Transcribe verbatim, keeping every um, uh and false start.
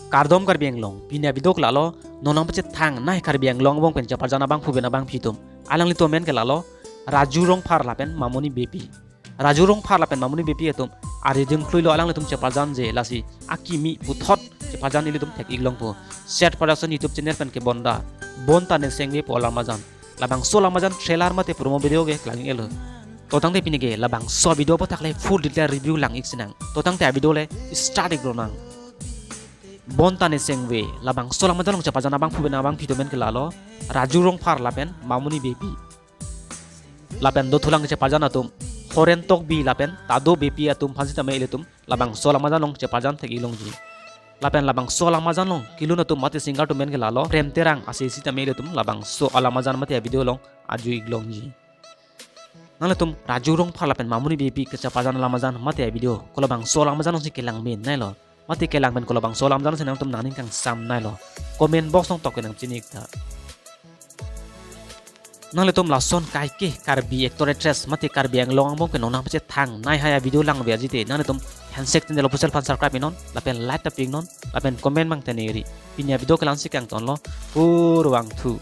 Kardom Karbi Anglong, pini a-video ke lalo, non nangpachethang nai Karbi Anglong angbong pen cheparjan abangphu pen abangphi atum. Alanglitum amen ke lalo, Raju Rongphar lapen Mamuni Beypi. Raju Rongphar lapen Mamuni Beypi atum arideng kluilo alanglitum cheparjan je, lasi akimi puthot cheparjan ilitum thek-ik longpo. Set Production YouTube channel pen kebonda Bonta Nesengve pu alam ajan. Labangso alam ajan trailer mate promo video ke klang-iklo. To tangte pini ke labangso video aphuthak le full detail review lang-ik sinang. To tangte a-video le start-ik lonang. Bonta Nesengve, labangso alam ajan along cheparjan abangphu pen abangphi atum amen ke lalo, Raju Rongphar lapen Mamuni Beypi. Lapen dothulang cheparjan atum Horen Tokbi lapen Tado Beypi atum aphan sitame ilitum labangso alam ajan along cheparjan thek-ik longji. Lapen labangso alam ajan along kelun atum mate singer atum amen ke lalo, Prem Terang, ase sitame ilitum labangso alam ajan mate a-video along arju-ik longji. Nanglitum Raju Rongphar lapen Mamuni Beypi kacheparjan alam ajan mate a-video kolabangso alam ajan alongsi kelang pen nailo, mate kelang pen kolabangso alam ajan alongsi nangtum nangning kangsam nailo, comment box along tok ke nangchini-ik tha. Nanglitum lason kaike Karbi actor actress mate Karbi Anglong angbong ke non nangpachethang nai hai a-video lang ave ajite, nanglitum Handshake Channel Official aphan subscribe-ik non, lapen like ta pi-ik non, lapen comment abang tengneri. Pini a-video ke la-ansi kangtonlo, kurvangthu.